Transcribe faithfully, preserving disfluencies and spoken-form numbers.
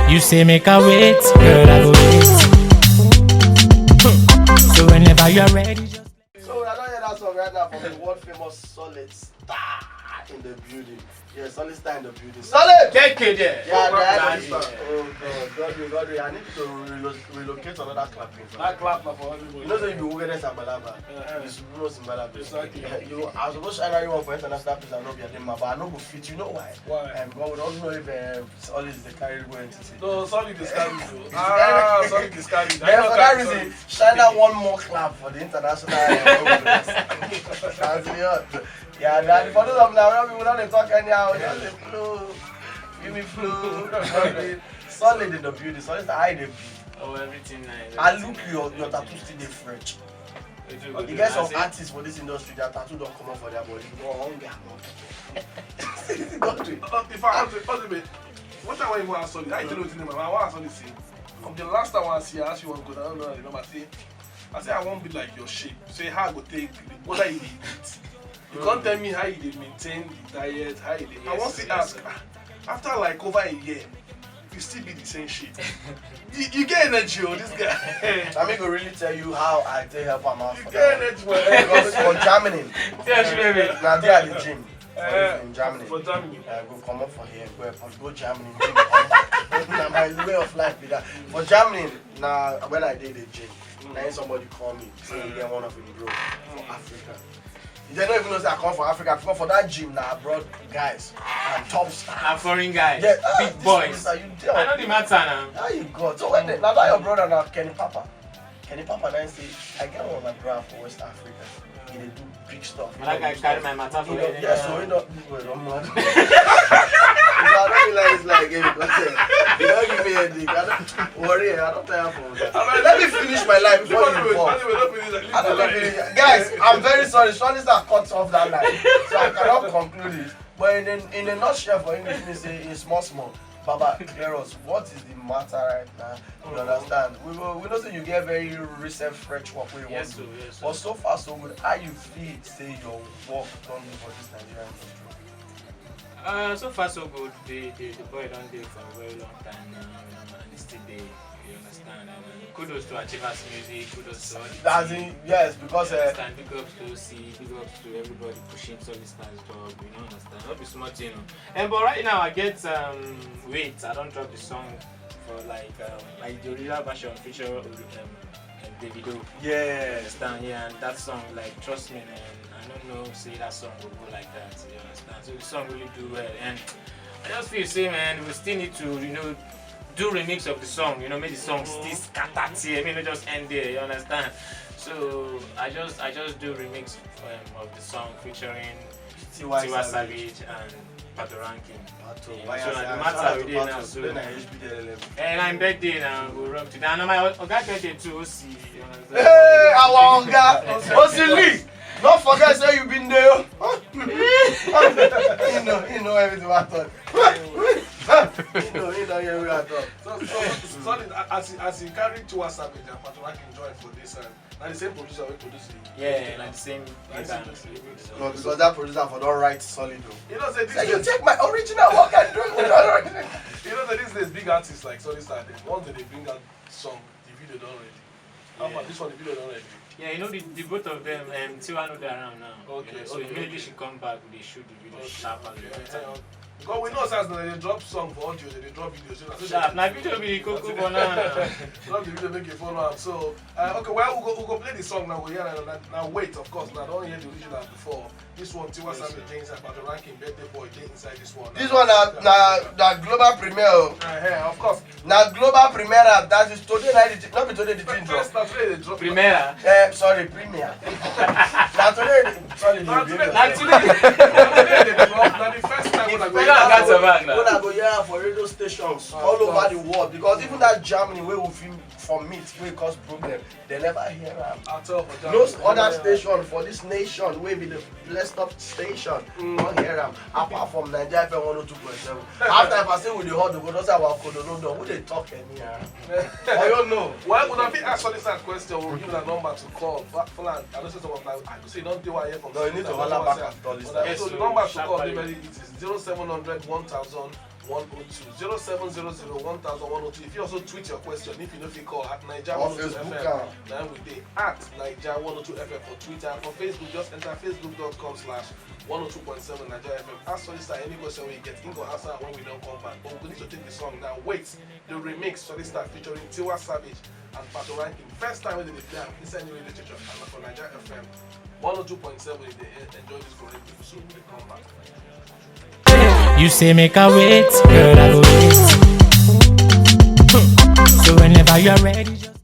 You say make I wait, girl, I go wait. So whenever you're ready, just So I don't hear that song right now from the world famous Solid Star in the building. Yeah, Solid Star in the building. Solid! K K there. Yeah, Program that is is Oh God, God, God, God, I need to relo- relocate another clapping. That clap na for everybody. You know, say you be working as a balaba. Uh-huh. You should know Zimbabwe. Exactly. You, I was supposed to either you want for international place and not be a thing, but I no go fit. You know why? Why? Um, God, we don't know if um, Solid is the carried go entity. No, Solid is carried. Ah, Solid is carried. Then for that reason, shine that one more clap for the international. That's the Yeah, that, for those of now, people don't dey talk anyhow. Just dey flow. Give me flow. Solid in the building. Solid is the high dey be. Oh, everything nice. I look your your tattoo still dey fresh. You get some artists for this industry that tattoo don't come up for their body. Go on, go on. If I ask you, what I want to ask Solid, I tell you what I want to say. From the last time I see, I ask you one question. I don't know, I remember. I say, I say I won't be like your shape. Say how I go take the what I eat. You can't tell me how you dey maintain the diet, how you dey. I want to ask. After like over a year, you still be the same shape. You, you get energy, oh, this guy. I mean, go really tell you how I take help am out You for get that. Energy, man. Because for Germany, Tell you, baby. now they are the gym. Eh. In Germany. For Germany. Uh, go come up for here, go airport, go Germany, gym, come back. Na my way of life be that. For Germany, now when I did the gym, now somebody call me, say he get one of him bro for Africa. They don't even know say I come from Africa. Because for that gym, now abroad guys and top A stars. Foreign guy. Yeah, ah, Big this boys. Is how you tell. I know the matter now. How you got? So when they, now that your brother now Kenny Papa, Kenny Papa now say I get one of my brother for West Africa. He dey do big stuff. But that guy carry my matter for You know, head. yeah, so you know, this boy don't mad. I don't realize it's like game. You don't give me headache. I don't worry. I don't tire for that. Let me finish my life before you fall. I don't know if it- Guys, I'm very sorry. Sorry, sir, cut off that line, so I cannot conclude it. But in a, in a nutshell, for English, we say in small small. Baba, clear us. What is the matter right now? You understand? We will, we know say you get very recent fresh work. Wey you Yes, wan do. sir, yes, But sir. So far so good. How you feel say your work don do for this Nigerian industry? Uh, so far so good. The, the, the boy don dey for a very long time now, you know, and he still dey. You understand? And uh, kudos to Achievers Music. Kudos to all the As team. In, yes, because You uh, understand? Big ups to O C, big ups to everybody pushing Solid Stars dog. You know, understand? No be small thing. Oh. And but right now I get um wait, I don drop the song for like um, like the original version feature um, um, Davido. Yeah. Understand? Yeah, and that song, like, trust me, man, I don't know say that song will go like that. You understand? So the song really do well, and I just feel say, man, we still need to, you know, do remix of the song. You know, make the song still scatter here. I mean, not just end there. You understand? So I just, I just do remix um, of the song featuring Tiwa Savage and Patoranking. Pato, Yeah, why so I na say- the matter shout out we to dey Pato, now, so today na H B D L L M. And I'm birthday now. Go run today. And my oga birthday too. O C. You understand? Hey, our oga, Osili. Don't forget say you been there. You know, you know everything about that. You know, you know everything about that. So, so, so, sorry, as he, as he carry Tiwa Savage and Patoranking join for this, and na the same producer wey produce it. Yeah, like the same. Na the same Band. producer wey produce it. No, because that producer for don write Solid o. You know, say this Say you days, take my original work and do it with your original. You know, say these days, big artists like Solid Star, they, once they dey bring out song, the video don ready. How far this one, the video don ready. Yeah, you know the, the both of them. Um, Tiwa no dey around now. Okay, You know, so okay, immediately okay. She come back, they shoot the video Okay, sharp as okay, the yeah. Because we know say as they drop song for audio, they drop video. So na so Sharp. Na video be the koko for now. Now. Drop the video, make you follow am. So, uh, okay, well, we go, we go play the song now. We hear na, na, na wait, of course. Now, I don't hear the original before. This one, Tiwa Savage, James, and Patoranking, Birthday Boy, dey inside this one. This one na na na global premiere o. Uh, yeah, of course. Na global premiere, that is today na the, not be today the thing drop. First, na today they drop. Primera. Eh, sorry, premiere. Na today the, sorry, Na the today, premiere. na today, na today they drop. Na the first time when I go When I got to back now. Una go hear am for radio stations all over the world, because even that Germany wey we fit for meet wey cause problem, they never hear am. At all for No that. other station for this nation wey be the blessed up station don hear am, apart from Naija F M one oh two point seven. After if I say we dey hot, we go don say our kodo no don. We dey talk anyhow. Oyo no. Well, una fit ask Solid Star question. We'll give una number to call. Fa- Falan, I know say some of my, I know say you don dey here from. No, you need to Solid Star. holler back at Solid Star. Una- So the number to call dey very easy. Zero seven hundred one thousand. one oh two, zero seven zero zero one thousand one oh two. If you also tweet your question, if you know if you call at Naija On one oh two Facebook F M, am. now we dey at Naija one oh two F M for Twitter. For Facebook, just enter facebook dot com slash one oh two point seven Naija F M. Ask Solista any question we get, he go answer when we don't come back. But we need to take the song now. Wait, the remix, Solista featuring Tiwa Savage and Pato Ranking. First time when they play am inside New Radio Station and for Naija F M one oh two point seven. If they enjoy this correct people, so we come back. You say make I wait, girl, I go wait. So whenever you're ready, just